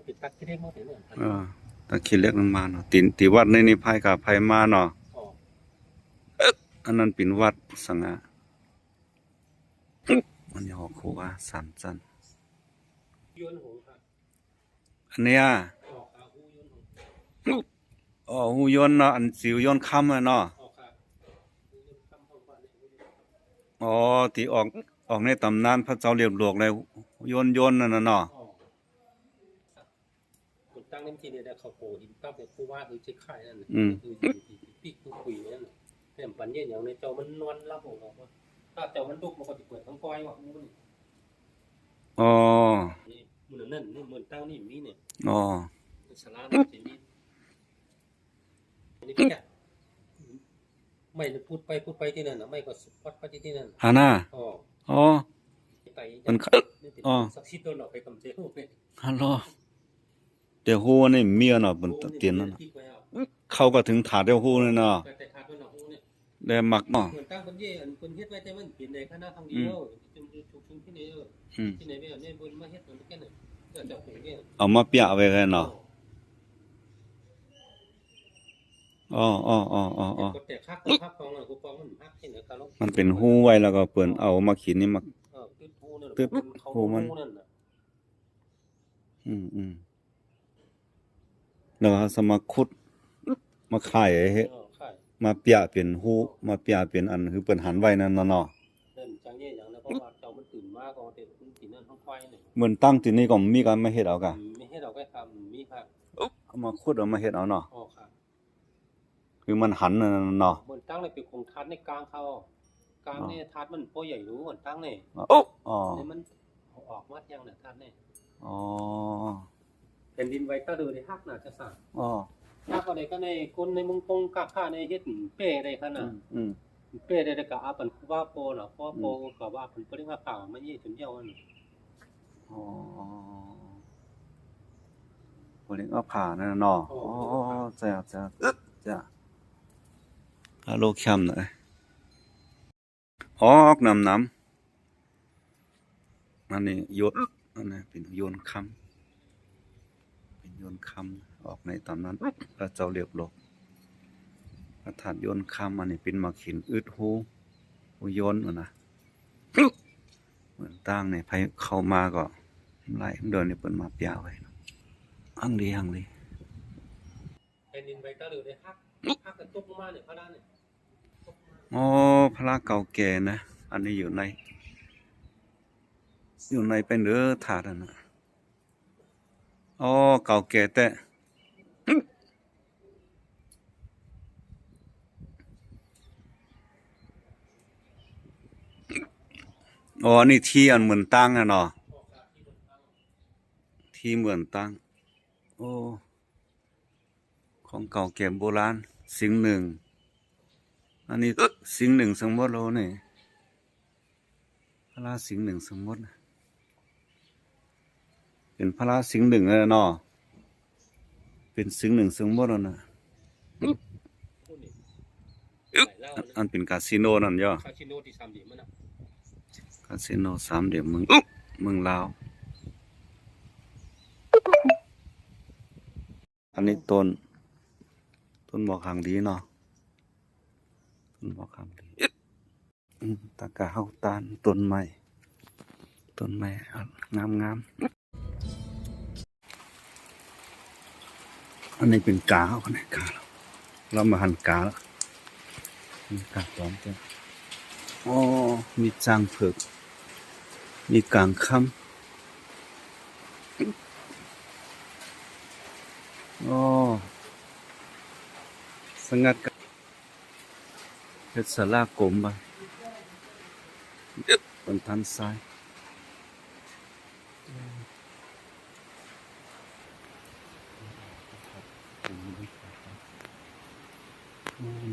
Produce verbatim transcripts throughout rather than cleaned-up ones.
เป็นตักขี้เหล็กหมดเลยเนี่ย เออ ตักขี้เหล็กมันมาเนาะ ตีน ตีวัดในนี่ไผกะไผมาเนาะ อ๋อ อันนั้นเป็นวัดสังฆะ อันนี้หอครัวสามชั้น ยวนหงส์ครับ อันเนี้ย ออกอาหูยวนหงส์ อ๋อ ฮู้ยนต์เนาะ อันสิวย้อนคำอะเนาะ ออกครับ ฮู้ยนต์คำ ห้องบ้านเนี่ย ฮู้ยนต์คำ อ๋อ ที่ออก ออกในตำนานพระเจ้าเรียบหลวกเลย ย้อน ย้อนนั่นน่ะเนาะ อ๋อ คนตั้งน้ำกินเนี่ยนะ เขาโผล่หินปั๊บเนี่ย ผู้ว่าคือเจ๊ไข่นั่นน่ะ อืม คืออยู่ที่ปีกผู้คุยนั่นน่ะ แต่ปันเนี่ยอย่างในเจ้ามันนอนหลับของเรา ถ้าเจ้ามันลุกมันก็จะเปิดทั้งก้อยว่าฮู้นี่ อ๋อ นี่ มื้อนั้นนั่น นี่มื้อตั้งนี่มีเนี่ย อ๋อ ศาลานี่จะมี อันนี้ก็แค่ ไม่พูดไปพูดไปที่นั่นน่ะ ไม่ก็สะพัดไปที่นั่น ฮาน่า อ๋อ อ๋อ ไป มัน นี่ติด อ๋อ ศักดิ์สิทธิ์โดนออกไปกำเจ้า ฮัลโหล เดี๋ยวฮู้นี่เมียเนาะ บนเตียงนั่นน่ะ เขาก็ถึงถาดเดี๋ยวฮู้นี่เนาะ แต่ถาดมันน่ะฮู้เนี่ย ได้มักเนาะ เหมือนตั้งคนเย่ อันคนเฮ็ดไว้แต่มันเป็นในคณะทางเดียว อืม ชุมชุมที่ไหนเออ อืม ที่ไหนไม่เอาเนี่ยบนมาเฮ็ดมันแค่ไหน ก็จะเป็นเนี่ย เอามาเปียะไว้เลยเนาะ อ๋อ อ๋อ อ๋อ อ๋อ อ๋อ แต่คัก คักของมัน คูปองมันหักที่ไหน มันเป็นฮูไว้แล้วก็เปิ้นเอามาขีดนี่มา เออ ตึดฮูนั่น ตึดฮูมัน ฮูนั่นน่ะ อืม อืม แล้วเฮาสามารถขุด มาขายให้ เออ ขาย มาเปียะเป็นฮู มาเปียะเป็นอันคือเปิ้นหันไว้นั่นน่ะเนาะ เปิ้นจังเย่หยังนะ เพราะว่าเจ้ามันตื่นมาก็เด็ดมันกินนั่นของควายนี่ เหมือนตั้งที่นี่ก็มีการมาเฮ็ดเอากะ อืม มีเฮ็ดเอากะครับ มีครับ เอามาขุดเอามาเฮ็ดเอาเนาะ อ๋อครับ คือมันหันนั่นน่ะเนาะ เหมือนตั้งเลยเป็นของทัดในกลางเขา กลางนี่ อ๋อ ทัดมันบ่ใหญ่หรูเหมือนตั้งนี่ อ๋อ อ๋อ นี่มันออกมาเที่ยงเนี่ยทัดนี่ อ๋อ แผ่นดินไหวตะลือได้ฮักน่ะจะสั่ง อ๋อ ฮักอะไรก็ในคนในเมืองกงกาข้าในเฮ็ดเป้ได้ขนาด อืม อืม เป้ได้แต่กะอาปันครูบาโปน่ะ เพราะโป อืม กะว่าเป็นปริงอาภามาเยี่ยจนเยี่ยวนั่นน่ะ อ๋อ ปริงอาภานั่นน่ะเนาะ อ๋อ อ๋อ จ้ะ จ้ะ จ้ะ ฮัลโหล แคมน่ะ ออกนำนำ อันนี้โยน อันนี้เป็นโยนคำ เป็นโยนคำ ออกในตำนานพระเจ้าเรียบหลวก พระธาตุโยนคำ อันนี้เป็นหมากหินอึดฮู ฮูโยนน่ะนะ เหมือนตั้งนี่ ไผเข้ามาก็หลายเดือนนี่เปิ้นมาเปียะไว้ หังดี หังดี แผ่นดินไหวตะลือได้ฮัก ฮักกันตกลงมาเนี่ยพระด้านเนี่ย อ๋อ พระเก่าแก่นะ อันนี้อยู่ใน อยู่ในเป็นเด้อธาตุนั่นน่ะ อ๋อ เก่าแก่แต่ อ๋อ อันนี้ที่อันเหมือนตั้งอะเนาะ ที่เหมือนตั้ง โอ้ ของเก่าแก่โบราณ สิงห์หนึ่ง อันนี้สิงห์หนึ่งสมมติโลนี่ พระสิงห์หนึ่งสมมติ เป็นพระสิงห์หนึ่งแล้วเนาะ เป็นสิงห์หนึ่งสมมติแล้วนะ อันเป็นคาสิโนนั่นย่อ คาสิโนที่สามเหลี่ยมมันน่ะ คาสิโนสามเหลี่ยมเมือง เมืองลาว อันนี้ต้น ต้นหมอกหางดีเนาะ ต้นหมอกหางดี อืม ตะกะเฮาต้านต้นไม้ ต้นไม้ อ่ะ งามๆ อันนี้เป็นกาเฮา อันนี้กา เรามาหันกาแล้ว มีกาปลอมด้วย อ๋อ มีช้างเผือก มีกางค่ำ อ๋อ สงัดกะ เฮ็ดศาลากลมไป บนทันทราย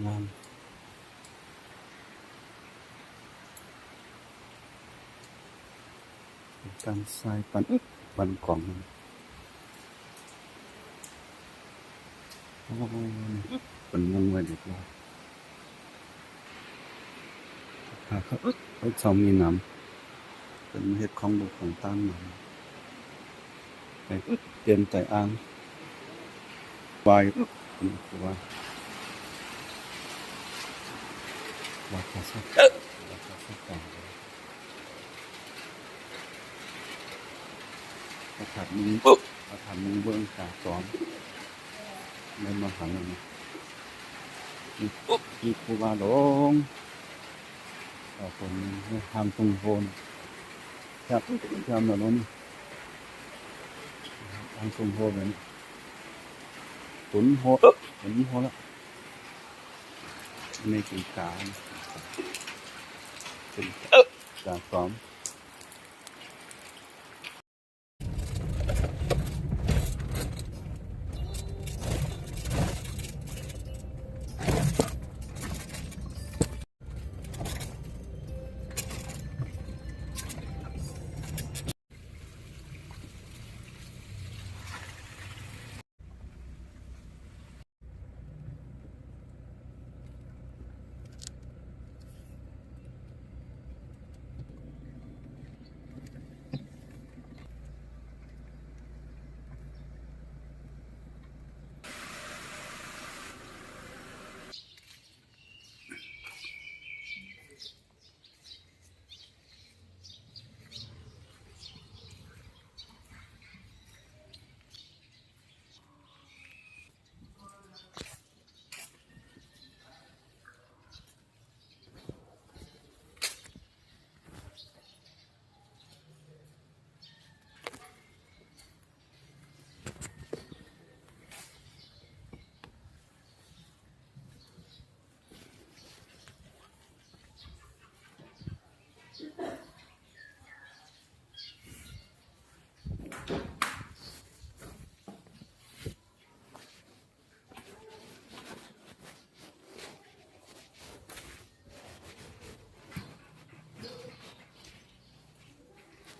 งาม บนทันทราย ปัน ปันกล่อง โอ้ เป็นมุงไว้เรียบร้อย ถ้าเขา เขาเจ้ามีน้ำ เป็นเฮ็ดของลูกของต้านมา เตรียมใส่อ่าง วาย เป็นตัว วัดพระสัก วัดพระสักการ พระธาตุมี พระธาตุมีเบื้องตาสอง เล่นมาหันเลยนะ นี่ นี่ครูบาหลวง เอาคนนี้ทำตรงโพน ครับ ทำแบบนั้น ทำตรงโพนแบบนี้ ตุนโพ ตุนโพแล้ว นี่เป็นกา เป็นกาสอง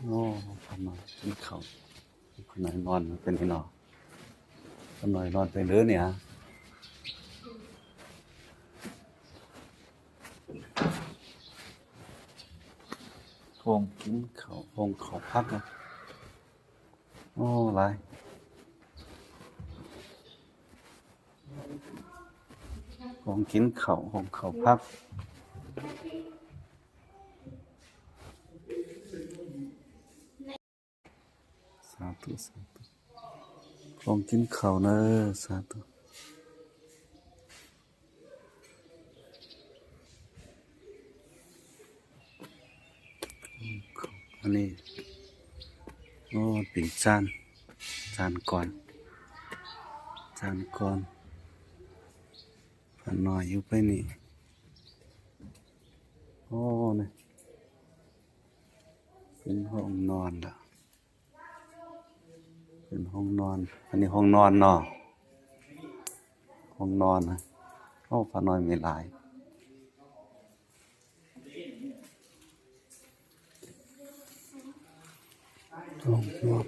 โอ้ พาน้อยกินข้าว พาน้อยนอนเป็นไงเนาะ พาน้อยนอนเป็นหรือเนี่ย ห้องกินข้าว ห้องเข้าพักเนาะ โอ้ หลาย ห้องกินข้าว ห้องเข้าพัก สาธุ สาธุ ห้องกินข้าวเนอะ สาธุ อันนี้ โอ้ เป็นจาน จานก่อน จานก่อน พาน้อยอยู่ไปนี่ โอ้ นี่ เป็นห้องนอนละ เป็นห้องนอน อันนี้ห้องนอนเนาะ ห้องนอนนะ โอ้ พาน้อยมีหลาย ห้องนอน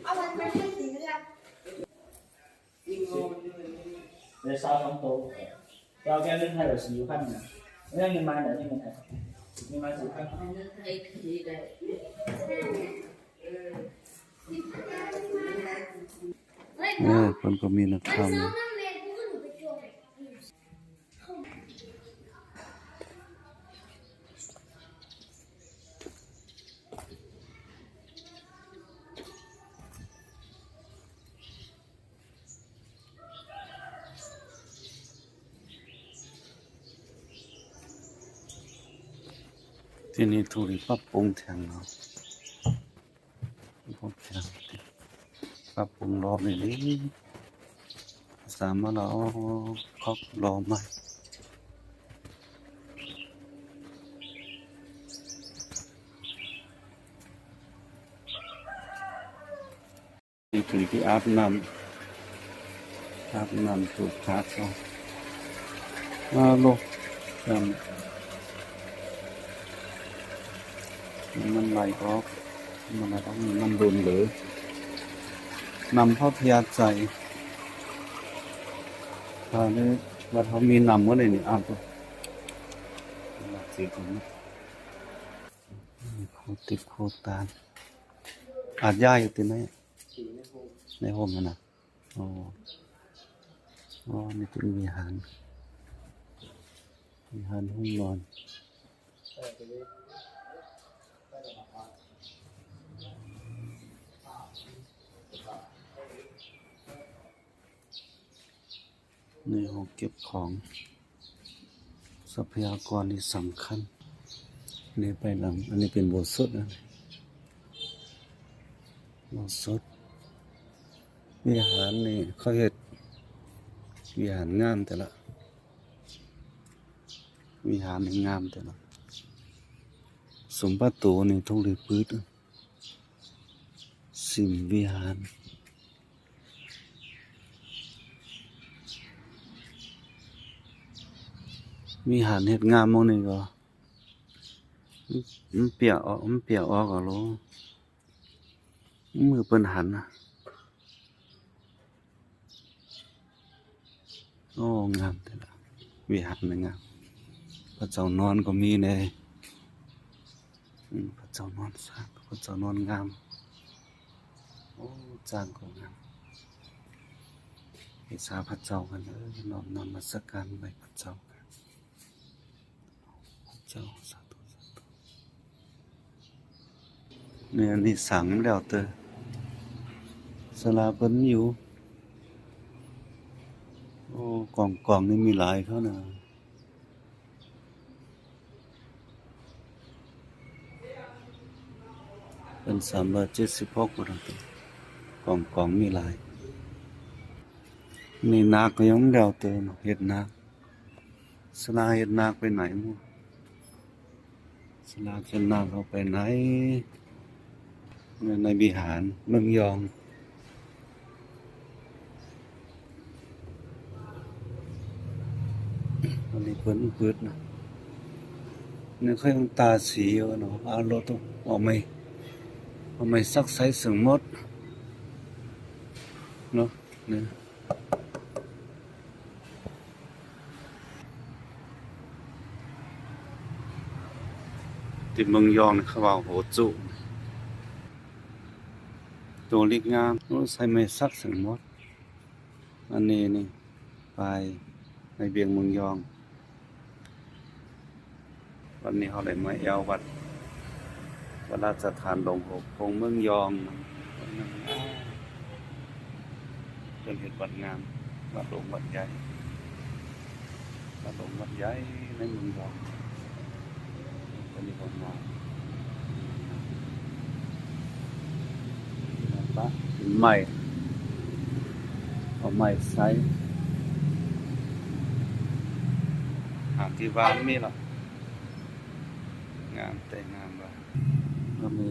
เดี๋ยวเช้าสองโต๊ะ เราแก้เรื่องไทยแบบสี่พันนะ เรื่องเงินมาเดี๋ยวนี้เงินไทย เงินมาสี่พัน เออ เพิ่นก็มีนักข่าวอยู่ ที่นี่ถูกปรับปรุงแทนเนาะ โอเค ปรับปรุงรอบนี้ดิ สามารถเอาครอบรอบมา นี่เป็นที่อาบน้ำ อาบน้ำสูบขาดเอา มาโลก น้ำ มันไหลออก มันไหลออก มันโดนเหลือ น้ำพระพยาใจ ถ้าได้วัดเขามีน้ำเมื่อไหร่นี่ อ่านตัว สีของมัน โคติดโคตาน อาจย้ายอยู่ที่ไหน สีในโฮม ในห้องนั่นน่ะ อ๋อ อ๋อ นี่เป็นวิหาร วิหารห้องนอน ในห้องเก็บของ ทรัพยากรที่สำคัญ นี่ไปหลัง อันนี้เป็นอุโบสถนะ อุโบสถ วิหารนี่เขาเฮ็ด วิหารงามแต่ละ วิหารนี่งามแต่ละ สมประตูนี่ทุกข์เลยปื๊ด สิมวิหาร วิหารเฮ็ดงามหม่องนี้ก็ มันเปียกออก มันเปียกออกเอาโล มือเปิ้นหันนะ โอ้ งามแต่ละ วิหารนี่งาม พระเจ้านอนก็มีเด้ อืม พระเจ้านอนสร้าง พระเจ้านอนงาม โอ้ สร้างก็งาม ให้สาพระเจ้ากันเด้อ น้อมนมัสการไหว้พระเจ้ากัน พระเจ้า สาธุ สาธุ เนี่ย อันนี้สร้างแล้วเตอ ศาลาเพิ่นอยู่ โอ้ กองกองนี่มีหลายเขานะ เป็นสามร้อยเจ็ดสิบหกบ่ดอก กองกองมีหลาย นี่นาคก็ยังบ่แล้วเตอเนาะ เฮ็ดนาค ศาลาเฮ็ดนาคไปไหนหมด ศาลาเฮ็ดนาคเขาไปไหน ใน ในวิหารเมืองยอง อันนี้เพิ่นเปิดนะ นี่เขายังตาสีอยู่เนาะ เอารถเอาไม้ เอาไม้ซักใส่เสิงหมด เนาะ เนี่ย ที่เมืองยองนี่เขาว่าโหจุ ตัวเล็กงาม โอ้ ใส่ไม้สักเสิงหมด อันนี้นี่ ไปในเวียงเมืองยอง วันนี้เขาได้มาแอววัด วรสถานหลวงหกคงเมืองยอง เป็นเฮ็ดวัดงาม วัดหลวงวัดใหญ่ วัดหลวงวัดใหญ่ในเมืองยอง เป็นวัดงาม ปะ หินใหม่ เอาไม้ใส่ หาที่วางมีหรอก งามแต่งามว่า ก็มี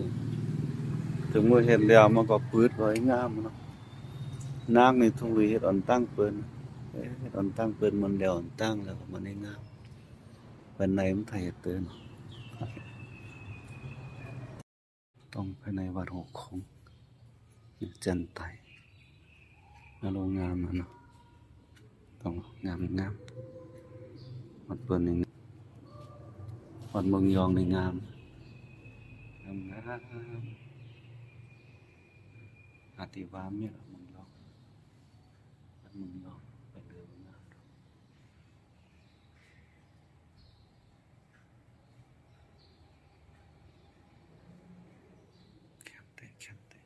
ถึงมื้อเฮ็ดแล้วมันก็ปืดไว้งามเนาะ นาคนี่ทุกข์เลยเฮ็ดอ่อนตั้งเปิ้น เอ๊ะ เฮ็ดอ่อนตั้งเปิ้นมันแล้วอ่อนตั้งแล้วก็มันได้งาม ปานใดมันไทยเปิ้น ต้องภายในวัดหกคง จันไต แล้วโรงงานมันเนาะ ต้องงามงาม วัดเปิ้นนี่ วัดเมืองยองนี่งาม งามงาม อาติวามเนี่ยเมืองยอง วัดเมืองยอง ไปเดินเมืองยอง แคมเปญ แคมเปญ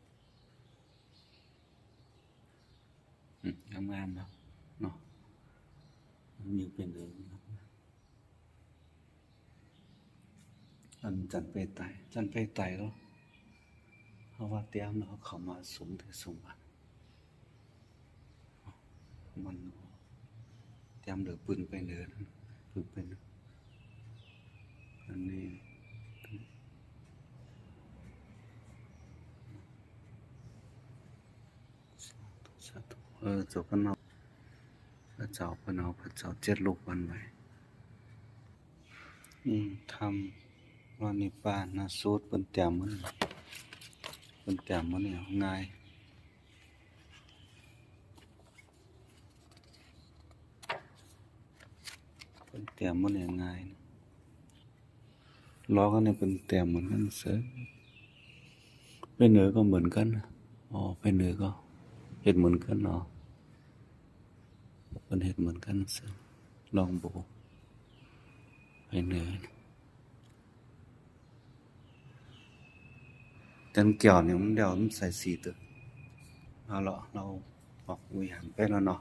อืม งามๆเนาะ เนาะ มันอยู่เป็นเดิมเนาะ อันจันไปไต่ จันไปไต่แล้ว เพราะว่าเตรียมแล้วเขามาสูงถึงสูงอ่ะ มันเตรียมเหลือปืนไปเหนือ ปืนไปเหนือ อันนี้ สาธุ สาธุ เออ เจ้าเพิ่นเอา พระเจ้าเพิ่นเอา พระเจ้าเจ็ดลูกวันไว้ อืม ธรรมว่านิพพานนะ สูตรเพิ่นแต้มมัน เพิ่นแต้มมันเนี่ยง่าย เพิ่นแต้มมันเนี่ยง่ายนะ ล้อกันเนี่ยเพิ่นแต้มเหมือนกันเสีย ไปเหนือก็เหมือนกันนะ อ๋อ ไปเหนือก็ เฮ็ดเหมือนกันเนาะ เพิ่นเฮ็ดเหมือนกันซื่อ ลองเบิ่ง ไปเนิน แต่แก้วนี่มันแล้วมันใส่สีตึก เอาละ เราออกวิหารไปแล้วเนาะ